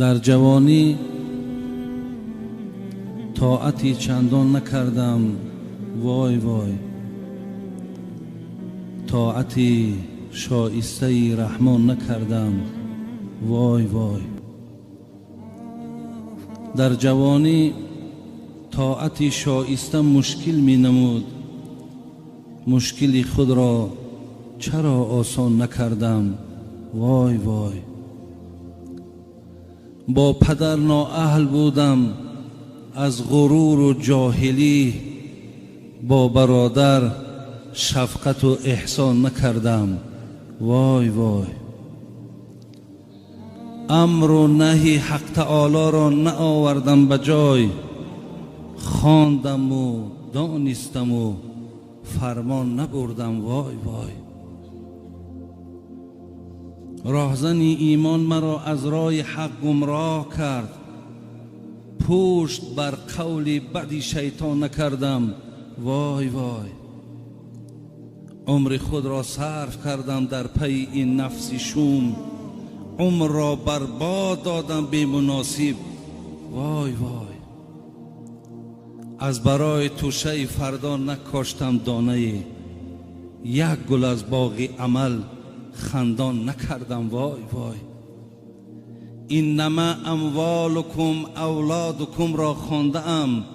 Дар ҷавонӣ тоати чандон накардам, вой вой. Тоати шоистаи Раҳмон накардам, вой вой. Дар ҷавонӣ тоати шоиста мушкил менамуд, мушкили худро чаро осон накардам, вой вой. Бо падар ноаҳл будам аз ғуруру ҷоҳилӣ, бо бародар шафқату эҳсон накардам, вой вой. Амру наҳи ҳақ таолоро наовардам ба ҷой, хондаму донистаму фармон набурдам, вой вой. Роҳзани имон маро аз роҳи ҳақ гумроҳ кард, пушт бар қавли бади шайтон накардам, вой вой. Умри худро сарф кардам дар пайи ин нафси шум, умрро барбод додам бемуносиб, вой вой. Аз барои тӯшаи фардо накоштам донае, як гул аз боғи амал хандон накардам, вой вой. Иннама амволукум авлодукумро хондаам,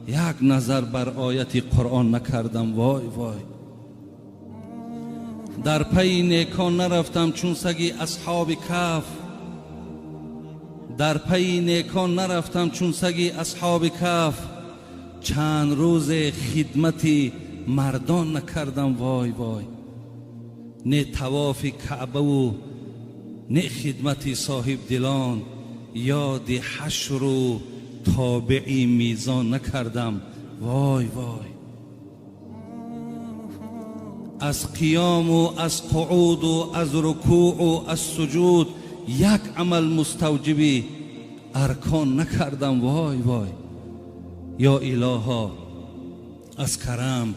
як назар бар ояти Қуръон накардам, вой вой. Дар пайи некон нарафтам чун саги асҳоби каф, дар пайи некон нарафтам чун саги асҳоби каф, чанд рӯзе хидмати мардон накардам, вой вой. Не тавофи Каъбаву не хидмати соҳибдилон, ёди ҳашру тобеи мизон накардам, вой вой. Аз қиёму аз қуъуду аз рукӯъу аз суҷуд як амал муставҷиби аркон накардам, вой вой. Ё илоҳо, аз карам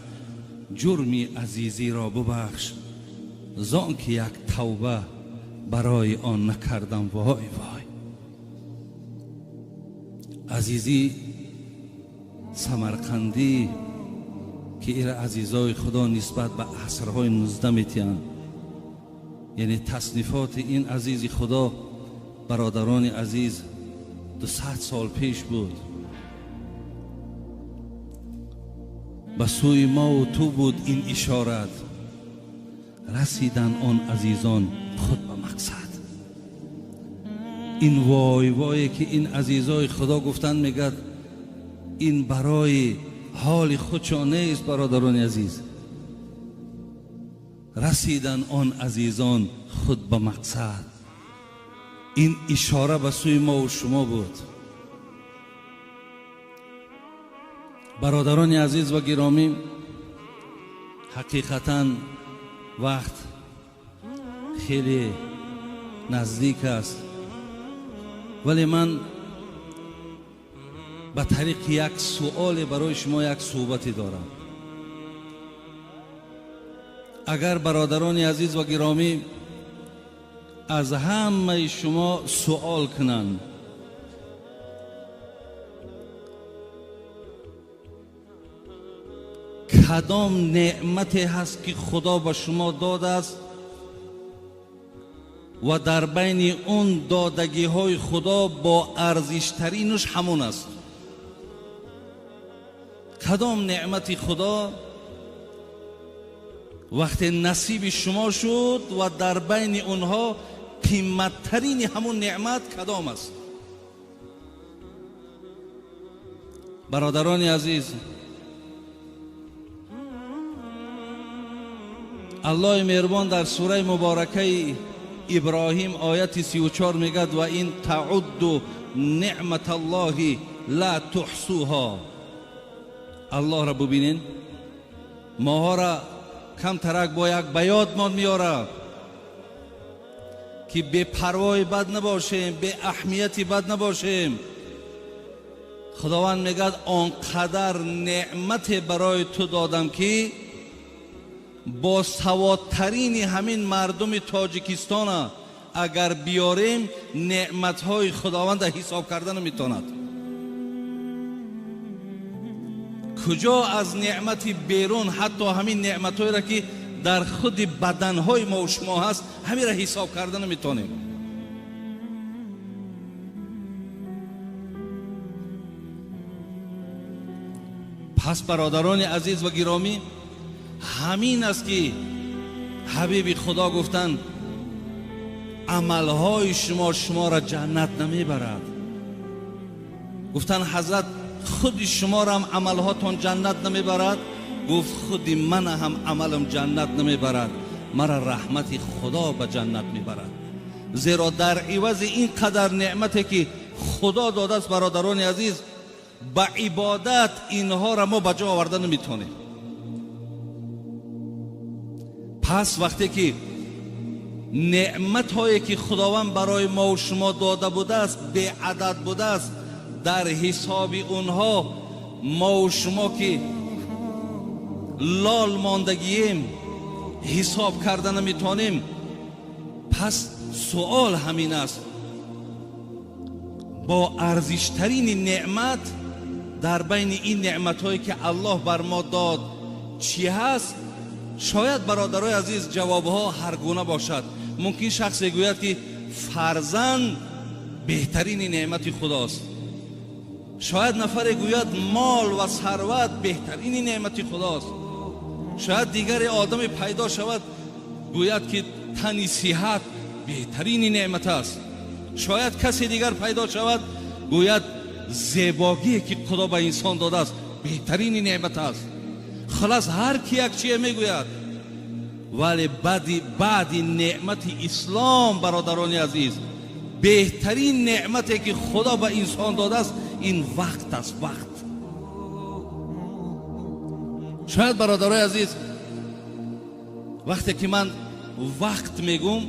ҷурми азизиро бубахш, зон ки як тавба барои он накардам, вой вой. Азизӣ Самарқандӣ ки ира азизои Худо нисбат ба асрҳои 19 метиҳанд, яъне таснифоти ин азизи Худо, бародарони азиз, 200 сол пеш буд. Ба сӯи мову ту буд ин ишорат, расидан он азизон худ ба мақсад. Ин вой вое ки ин азизои Худо гуфтанд, мегӯяд, ин барои ҳоли худшон нест, бародарони азиз. Расидан он азизон худ ба мақсад. Ин ишора ба сӯи мову шумо буд. Бародарони азиз ва гиромӣ, ҳақиқатан вақт хеле наздик аст, вале ман ба тариқи як суоле барои шумо як суҳбате дорам. Агар бародарони азиз ва гиромӣ аз ҳамаи шумо суол кунанд, кадом неъмате ҳаст ки Худо ба шумо додааст ва дар байни он додагиҳои Худо бо арзиштаринаш ҳамон аст? Кадом неъмати Худо вақте насиби шумо шуд ва дар байни онҳо қиматтарини ҳамон неъмат кадом аст? Бародарони азиз, Аллоҳи меҳрубон дар сураи муборакаи Иброҳим ояти 34 мегӯяд: ва ин таъудду неъматаллоҳи ла туҳсуҳо. Аллоҳро бубинен, моҳоро камтарак бо як ба ёдмон меорад ки бепарвои бад набошем, беаҳамияти бад набошем. Худованд мегӯяд: он қадар неъмате барои ту додам ки бо саводтарини ҳамин мардуми Тоҷикистона Агар биёрем, неъматҳои Худованда ҳисоб карда наметавонад. Куҷо аз неъмати берун, ҳатто ҳамин неъматҳоеро ки дар худи баданҳои мо шумо ҳаст, ҳаминро ҳисоб карда наметавонем. Пас бародарони азиз ва гиромӣ, ҳамин аст ки ҳабиби Худо гуфтанд: амалҳои шумо шуморо ҷаннат намебарад. Гуфтанд: ҳазрат, худи шуморо ҳам амалҳотон ҷаннат намебарад? Гуфт: худи ман ҳам амалам ҷаннат намебарад, мара раҳмати Худо ба ҷаннат мебарад. Зеро дар ивази ин қадар неъмате ки Худо додааст, бародарони азиз, ба ибодат инҳоро мо ба ҷо оварда наметавонем. Пас вақте ки неъматҳое ки Худованд барои мо ва шумо дода будааст беадад будааст, дар ҳисоби онҳо мо ва шумо ки лол мондагием, ҳисоб карда наметавонем. Пас суол ҳамин аст: бо арзиштарини неъмат дар байни ин неъматҳое ки Аллоҳ бар мо дод чӣ ҳаст? Шояд бародарои азиз, ҷавобҳо ҳар гуна бошад. Мумкин шахсе гӯяд ки фарзанд беҳтарини неъмати Худост. Шояд нафаре гӯяд мол ва сарват беҳтарини неъмати Худост. Шояд дигаре одаме пайдо шавад гӯяд ки тани сиҳат беҳтарини неъмат аст. Шояд касе дигар пайдо шавад гӯяд зебогие ки Худо ба инсон додааст беҳтарини неъмат аст. Халас, ҳар ки як чие мегӯяд, вале баъди неъмати ислом, бародарони азиз, беҳтарин неъмате ки Худо ба инсон додааст ин вақт аст. Вақт. Шояд бародарои азиз, вақте ки ман вақт мегӯм,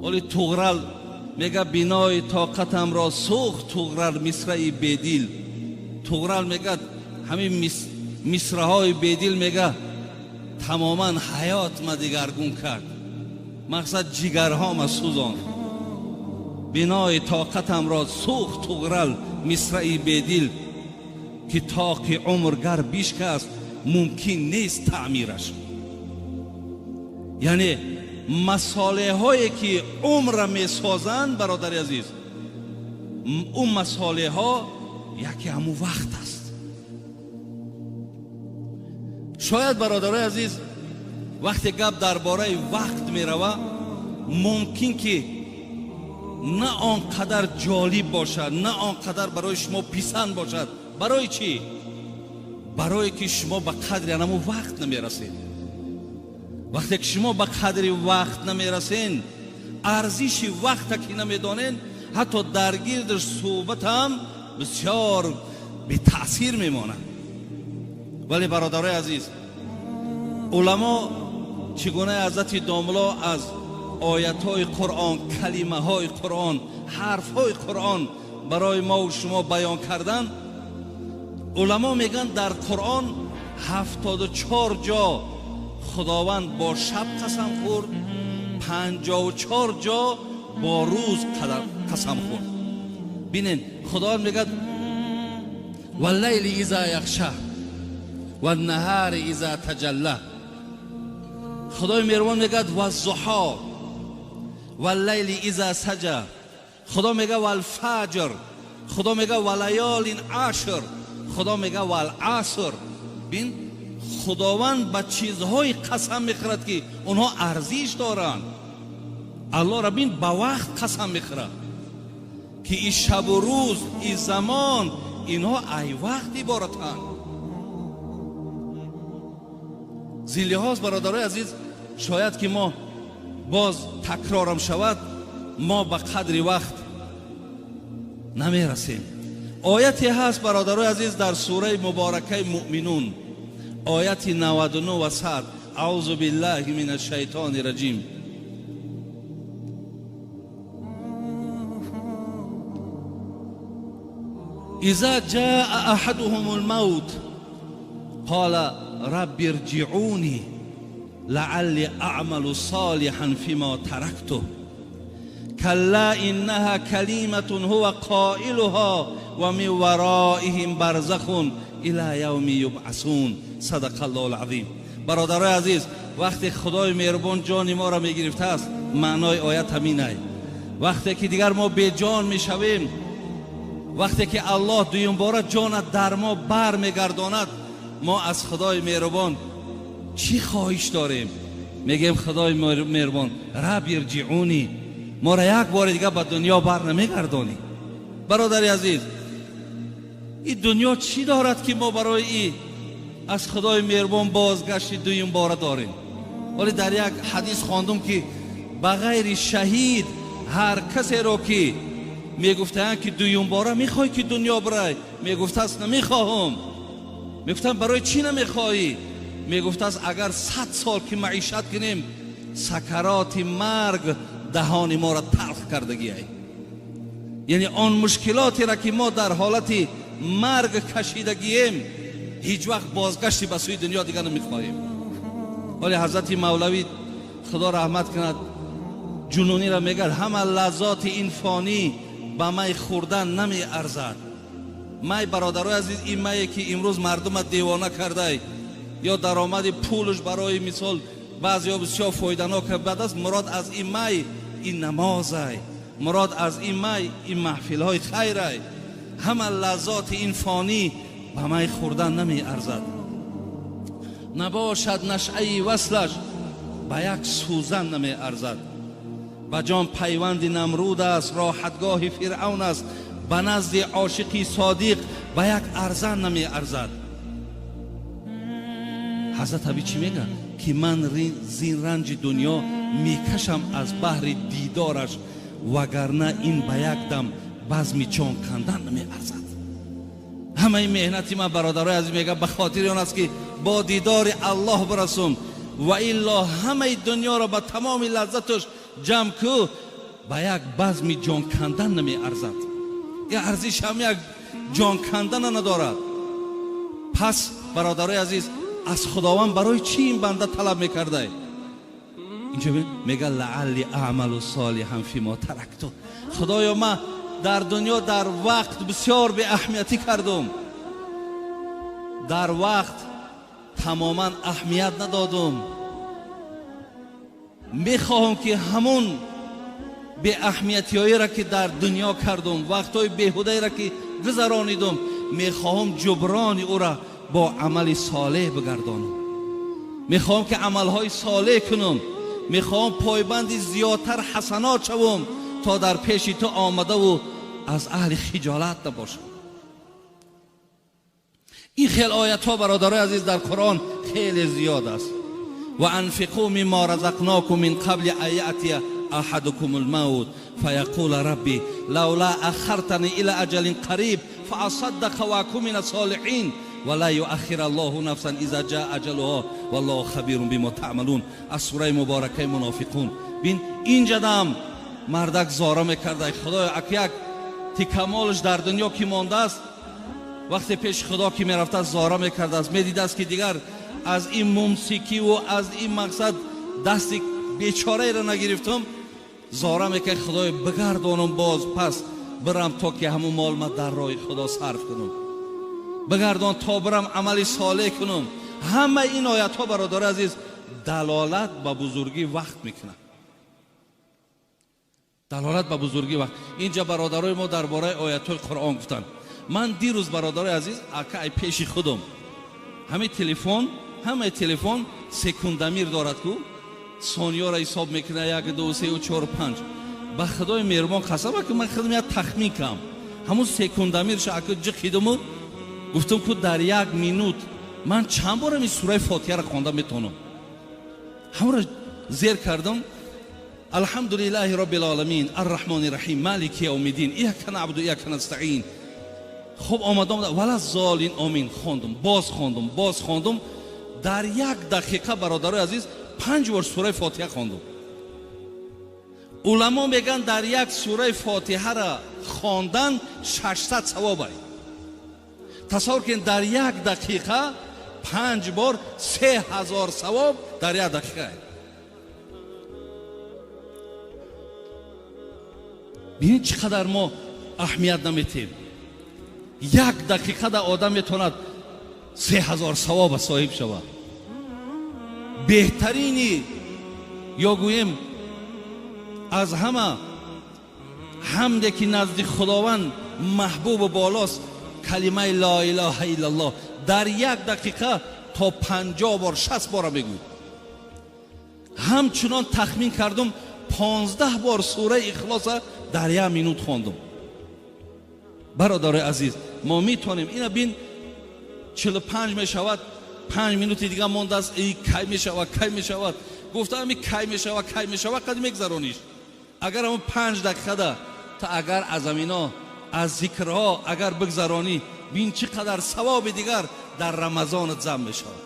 оли Туғрал мега: бинои тоқатамро сӯхт Туғрал мисраи бедил. Туғрал мегӯяд ҳамин мисраҳои бедил, мега, тамоман ҳаёт ма дигаргун кард, мақсад ҷигарҳома сӯзонд. Бинои тоқатамро сӯхт Туғрал мисраи бедил, ки тоқи умр гар бишкаст мумкин нест таъмираш. Яъне масолеҳое ки умрра месозанд, бародари азиз, ӯ масолеҳҳо яке ҳамун вақт аст. Шояд бародарои азиз, вақте гап дар бораи вақт мерава, мумкин ки на он қадар ҷолиб бошад, на он қадар барои шумо писанд бошад. Барои чӣ? Барое ки шумо ба қадри анамун вақт намерасед. Вақте ки шумо ба қадри вақт намерасен, арзиши вақта ки намедонен, ҳатто дар гирдаш суҳбат ҳам бисёр бетаъсир мемонад. Вале бародарои азиз, уламо чӣ гуна ҳазрати домло аз оятҳои Қуръон, калимаҳои Қуръон, ҳарфҳои Қуръон барои мо ва шумо баён кардан, уламо мегӯянд дар Қуръон 74 ҷо Худованд бо шаб қасам хӯрд, 54 ҷо бо рӯз қасам хӯрд. Бинен, Худованд мегӯяд: валлайли иза яхша ваннаҳари иза таҷалла. Худои меҳрубон мегӯяд: ваззуҳо валлайли иза саҷа. Худо мегӯяд: валфаҷр. Худо мегӯяд: валаёлин ашр. Худо мегӯяд: валаср. Бин, Худованд ба чизҳои қасам мехӯрад ки онҳо арзиш доранд. Аллоҳро бин, ба вақт қасам мехӯрад ки и шабу рӯз, и замон, инҳо ай вақт иборатанд. Зин лиҳоз, бародарои азиз, шояд ки мо боз такрорам шавад, мо ба қадри вақт намерасем. Ояте ҳаст, бародарои азиз, дар сураи муборакаи Муъминун, ояти 99 ва 100. Аузу биллаҳи мин ашшайтони раҷим. Иза ҷаа аҳадуҳум алмавт қола рабби ирҷиъуни. لعلی اعمل صالحا فيما تركته كلا انها كلمة هو قائلها ومن ورائهم برزخ الى يوم يبعثون. صدق الله العظیم. برادرای عزیز، وقتی خدای مهربان جان ما را میگرفته است، معنای آیت همین است. وقتی که دیگر ما بی جان میشویم، وقتی که الله دویم باره جان در ما بر میگرداند، ما از خدای مهربان چی خواهش داریم؟ میگیم خدای مهربان رب ارجعونی، ما را یک بار دیگه به دنیا بر نمیگردانی. برادر عزیز، این دنیا چی دارد که ما برای این از خدای مهربان بازگشت دویم باره داریم؟ ولی در یک حدیث خواندم که بغیر شهید هر کسی را که میگفتند که دویم باره میخوای که دنیا برای، میگفت است نمیخواهم. میگفتند برای چی نمیخوایی؟ میگفت است اگر 100 سال که معیشت کنیم، سکرات مرگ دهان ما را تلخ کردگی ای. یعنی آن مشکلاتی را که ما در حالت مرگ کشیدگییم، هیچ وقت بازگشتی به سوی دنیا دیگر نمیخواهیم. ولی حضرت مولوی خدا رحمت کند جنونی را میگه همه لذات این فانی به می خوردن نمی ارزد. می برادرای عزیز، این می که امروز مردم دیوانه کرده یا درآمد پولش برای مثال بعضی بسیار فایده‌ناک بد است، مراد از این می این نماز، مراد از این می این محفل های خیر. همه لذات این فانی به می خوردن نمی ارزد. نباشد نشعه وصلش به یک سوزن نمی ارزد. به جان پیوند نمرود است، راحتگاه فرعون است، به نزد عاشقی صادق به یک ارزن نمی ارزد. حضرت ابی چی میگه؟ که من زین رنج دنیا میکشم از بحر دیدارش، وگرنه این به یک دم بزمی چون کندن نمی ارزد. همه این مهنتی من برادرای عزیز میگه به خاطر آن است که با دیدار الله برسم، و الا همه دنیا را به تمام لذتش جمع کو به یک بزمی جان کندن نمی ارزد. یه ارزش هم یک جان کندن ندارد. پس برادرای عزیز، از خداوند برای چی این بنده طلب میکرده؟ اینجا میگه لعلی اعمل صالحا فیما ترکت. خدایا من در دنیا در وقت بسیار به اهمیتی کردم، در وقت تماما اهمیت ندادم. میخواهم که همون به اهمیتی را که در دنیا کردم، وقتهای بیهوده را که گذرانیدم، میخواهم جبران او را با عمل صالح بگردانم. میخواهم که عملهای صالح کنم، میخواهم پایبند زیادتر حسنات شوم تا در پیش تو آمده و از اهل خجالت نباشم. این خیلی آیت ها برادرای عزیز در قرآن خیلی زیاد است. و انفقوا مما رزقناکم من قبل ان یأتی احدکم الموت فیقول ربی لولا اخرتنی الى اجل قریب فاصدق واکن من الصالحین ولا یؤخر الله نفسا اذا جاء اجلها والله خبیر بما تعملون. از سوره مبارکه منافقون. بین اینجا دم مردک زاره میکرده، خدای اک یک تکمالش در دنیا که مانده است، وقتی پیش خدا که میرفته زاره میکرده است، میدید است که دیگر از این ممسکی و از این مقصد دست بیچاره را نگرفتم، زاره میکرد خدای بگردانم باز پس برم تا که همون مال ما در راه خدا صرف کنم، بگردان تا برم عمل صالح کنم. همه این آیت ها برادر عزیز دلالت به بزرگی وقت میکنه، دلالت به بزرگی وقت. اینجا برادرای ما درباره آیت های قرآن گفتن. من دیروز برادرای عزیز اکای پیش خودم همه تلفن سکوندمیر دارد کو ثانیه را حساب میکنه، 1 2 3 4 5. به خدای مهربان قسم که من خودم یک تخمین کم همون سکوندمیرش اکا جخیدم و گفتم که در 1 минут من چند بارم این سوره فاتحه را خوانده میتونم. همون را زیر کردم. الحمدلله رب العالمین الرحمن الرحیم مالک یوم الدین ایاک نعبد و ایاک نستعین. خب آمدم ولا زالین آمین خواندم، باز خواندم، باز خواندم. در 1 دقیقه برادرای عزیز 5 بار سوره فاتحه خواندم. علما میگن در یک سوره فاتحه را خواندن 600 ثواب است. تصور کن در 1 دقیقه 5 бор 3000 савоб дар як дақиқа. Бинед чӣ қадар мо аҳамият наметем. Як дақиқада одам метавонад 3000 савоба соҳиб шавад. Беҳтарини ё гӯем аз ҳама ҳамде ки назди Худованд маҳбубу болост калимаи ло илоҳа иллаллоҳ. Дар як дақиқа то 50 бор 60 бора мегӯй. Ҳамчунон тахмин кардум 15 бор сураи Ихлоса дар як минут хондум. Бародарои азиз, мо метавонем ина бин 45 мешавад, 5 минути дига мондааст, эй кай мешавад, кай мешавад. Гуфта ами кай мешавад, кай мешавад, қад мегзарониш. Агар ҳамон 5 дақиқада та агар аз амино аз зикрҳо агар бигзаронӣ, бин чӣ қадар савоби дигар дар Рамазонат зам мешавад.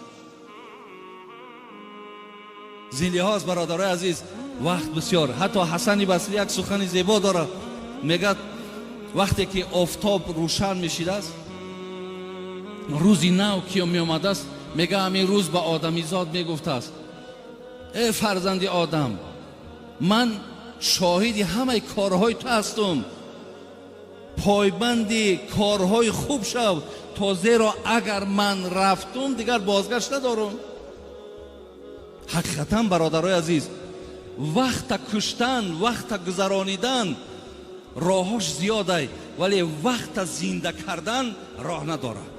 Зин лиҳоз бародарои азиз, вақт бисёр. Ҳатто Ҳасани Басрӣ як сухани зебо дорад, мегӯяд вақте ки офтоб рӯшан мешидааст, рӯзи нав ки меомадааст, мегӯяд ҳамин рӯз ба одамизод мегуфтааст: эй фарзанди одам, ман шоҳиди ҳамаи корҳои ту ҳастум, пойбанди корҳои хуб шав, то зеро агар ман рафтум дигар бозгашт надорум. Ҳақиқатан бародарои азиз, вақта куштан, вақта гузаронидан роҳош зиёдай, вале вақта зинда кардан роҳ надорад.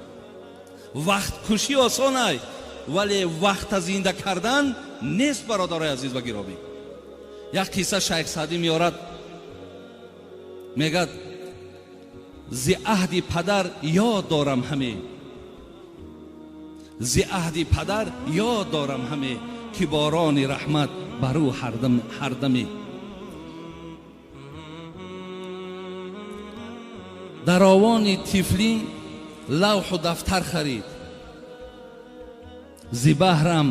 Вақткушӣ осонай, вале вақта зинда кардан нест. Бародарои азиз ва гиромӣ, як қисса Шайх Саъдӣ меорад, мегӯяд зи аҳди падар ёд дорам ҳаме, зи аҳди падар ёд дорам ҳаме, ки борони раҳмат бар ӯ ҳардаме. Дар овони тифлин лавҳу дафтар харид, зи баҳрам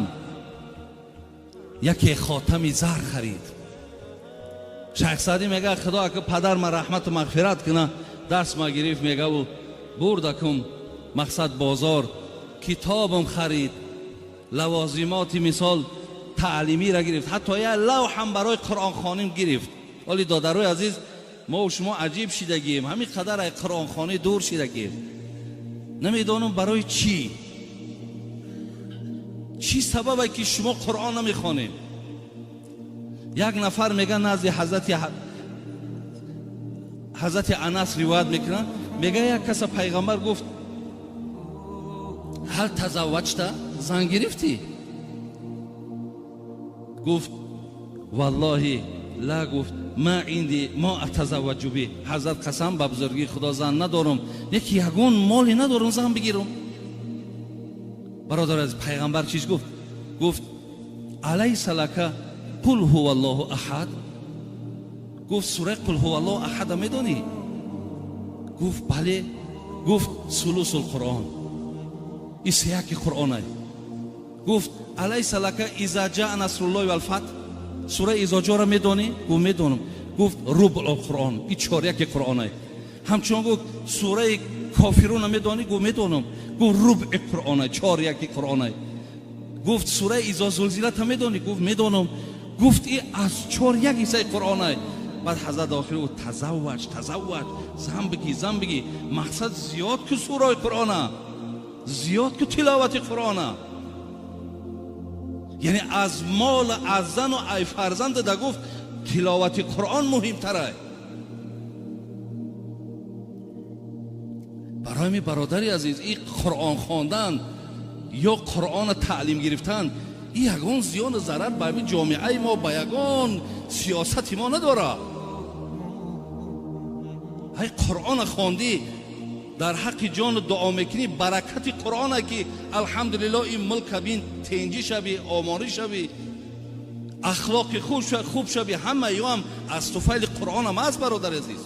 яке хотами зар харид. Шайх Саъдӣ мегӯяд худо ака падар ма раҳмату мағфират куна, даст ма гирифт, мегаву бурдакум мақсад бозор, китобам харид, лавозимоти мисол таълимиро гирифт, ҳатто як лавҳам барои қуръонхоним гирифт. Оли додарои азиз, мо шумо аҷиб шидагием, ҳамин қадар ай қуръонхонӣ дур шидагием. Намедонам барои чӣ, чӣ сабабе ки шумо қуръон намехонед. Як нафар мега назди ҳазрати Анас ривоят мекунад, мега як каса пайғамбар гуфт: ҳал тазавваҷта, зан гирифтӣ? Гуфт валлоҳи ла, гуфт ма инди мо атазавваҷу би. Ҳазрат қасам ба бузургии Худо зан надорам, яки ягон моле надорам зан бигирам. Бародар аз пайғамбар чиз гуфт? Гуфт алайса лака қул ҳува аллоҳу аҳад. Гуфт сураи қул ҳува аллоҳу аҳада медонӣ? Гуфт бале. Гуфт сулусул қуръон, ин сеяки қуръонай. Гуфт алайса лака иза ҷаа насруллоҳи валфатҳ, сураи изоҷоро медонӣ? Гуфт медонам. Гуфт рубъул қуръон, ин чоряки қуръонай. Ҳамчунон гуфт сураи кофируна медонӣ? Гуфт медонам. Гуфт рубъи қуръонай, чоряки қуръонай. Гуфт сураи изо зулзилата медонӣ? Гуфт медонам. Гуфт и аз чоряк ҳиссаи қуръонай. Баъд ҳазрат охир гуфт тазавваҷ, тазавваҷ, зан бигӣ, зан бигӣ. Мақсад зиёд ку сураи қуръона, зиёд ку тиловати қуръона. Яъне аз мол, аз зану ай фарзанд да гуфт тиловати қуръон муҳимтарай. Барои ми бародари азиз, и қуръон хондан ё қуръона таълим гирифтан и ягон зиёну зарар ба ҳамин ҷомеаи мо, ба ягон сиёсати мо надорад. Ай қуръона хондӣ, дар ҳаққи ҷону дуо мекунӣ, баракати қуръона ки алҳамдулиллоҳ ин мулка бин тенҷӣ шавӣ, омонӣ шавӣ, ахлоқи хуб шавӣ, ҳама ё ҳам аз туфайли қуръонам аст. Бародари азиз,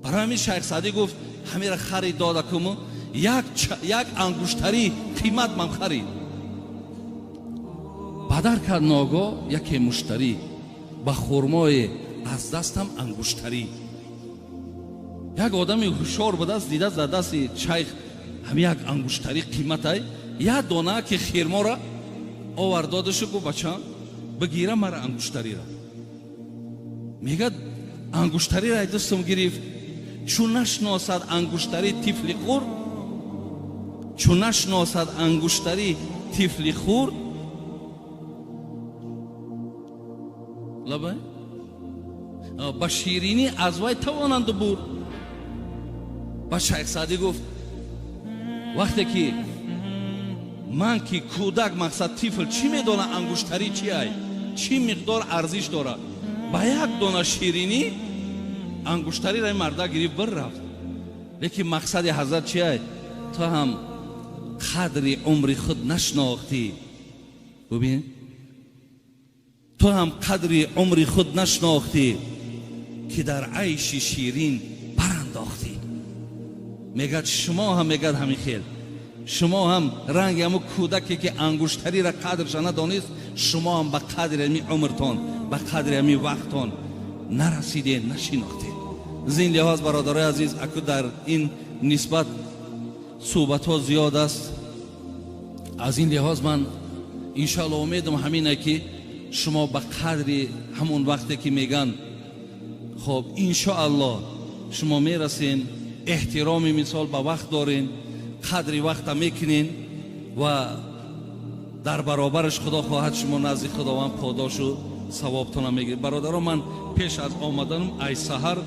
барои ҳамин Шайх Саъдӣ гуфт ҳамира харид дода куму як ангуштарӣ қимат ман харид. Бадар кард ногоҳ яке муштарӣ, ба хурмое аз дастам ангуштарӣ. Як одами ҳушёр будааст, дидааст дар дасти шайх ҳами як ангуштари қиматай, як дона ки хирмора овар додашу, гуфт: «Бачам, бигира мара ангуштарира». Мегӯяд, ангуштарира ай дастам гирифт. Чун нашносад ангуштари тифли хурд, чун нашносад ангуштари тифли хурд, лабай ба ширинӣ аз вай тавонанду бурд. Ба Шайх Саъдӣ гуфт: вақте ки ман ки кӯдак, мақсад тифл, чӣ медонад ангуштарӣ чи ай, чӣ миқдор арзиш дорад, ба як дона ширинӣ ангуштариро ин марда гирифт, бір рафт. Лекин мақсади ҳазрат чи ай? Ту ҳам қадри умри худ нашнохтӣ. Бубин, ту ҳам қадри умри худ нашнохтӣ, ки дар айши ширин барандохтӣ. Мегӯяд, шумо ҳам, мегӯяд, ҳамин хел, шумо ҳам ранги ҳамун кӯдаке ки ангуштариро қадрша надонист, шумо ҳам ба қадри ҳамин умртон, ба қадри ҳамин вақтон нарасидед, нашинохтед. Аз ин лиҳоз, бародарои азиз, аку дар ин нисбат суҳбатҳо зиёд аст. Аз ин лиҳоз ман иншоалло умедам ҳамине, ки шумо ба қадри ҳамон вақте ки мегӯянд, хоб, иншоалло шумо мерасен, эҳтироми мисол ба вақт дорен, қадри вақта мекунен ва дар баробараш, худо хоҳад, шумо назди Худованд подошу савобтона мегиред. Бародаро, ман пеш аз омаданам ай саҳар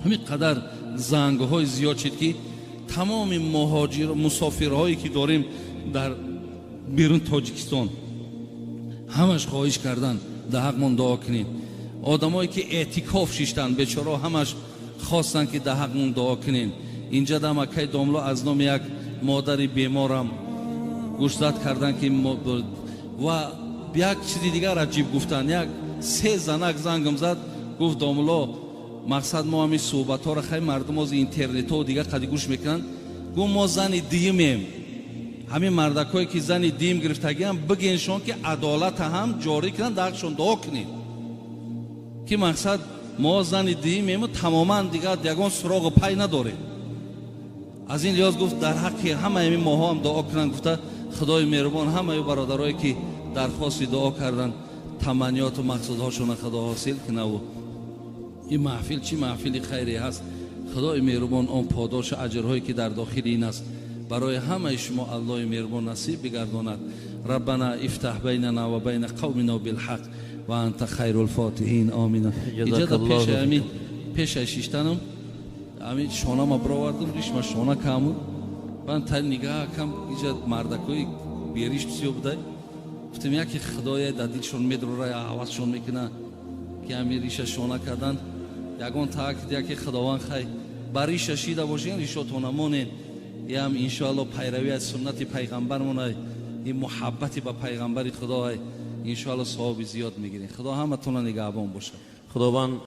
ҳамин қадар зангҳои зиёд шид, ки тамоми муҳоҷир мусофирҳое ки дорем дар берун Тоҷикистон, ҳамаш хоҳиш кардан, дар ҳақмон дуо кунед. Одамое ки эътикоф шиштанд, бечоро, ҳамаш хостанд, ки дар ҳақмон дуо кунед. Инҷа дам акай домло аз номи як модари беморам гӯшзад карданд, ки ва як чизи дигар аҷиб гуфтанд. Як се занак зангам зад, гуфт: «Домло, мақсад мо ҳамин суҳбатҳоро хай мардум ози интернетҳо дигар қади гӯш мекунанд». Гуфт: «Мо зани дуюмем, ҳамин мардакҳое ки зани дуюм гирифтагиам, бигеншон, ки адолата ҳам ҷорӣ кунанд, дар ҳақшон дуо кунед, ки мақсад мо зани дуюмему тамоман дигар ягон суроғу пай надорем». Аз ин лиҳоз, гуфт, дар ҳаққи ҳамаи ҳамин моҳо ҳам дуо кунанд. Гуфта, Худои меҳрубон ҳамаи бародарое ки дархости дуо карданд, таманниёту мақсудҳошона Худо ҳосил кунаву ин маҳфил чӣ маҳфили хайре ҳаст, Худои меҳрубон он подошу аҷрҳое ки дар дохили ин аст, барои ҳамаи шумо Аллоҳи меҳрубон насиб бигардонад. Раббана ифтаҳ байнана ва байна қавмина билҳақ ва анта хайрул фотиҳин, омина. Иҷада пеши ами пешаи шиштанам ами шонама бировардам, ришма шона каму ман та нигаҳ кам, иҷа мардакои бериш бисёр будай. Гуфтем, яке Худоя дар дилшон медрора, ҳавасшон мекуна, ки ами риша шона кардан ягон таак, яке Худованд хай ба риша шида бошен, ришотона монен. Ям иншоалло пайравӣ аз суннати пайғамбармонай, ин муҳаббати ба пайғамбари Худоай, иншоалло савоби зиёд мегирем. Худо ҳаматона нигаҳбон бошад. Худованд.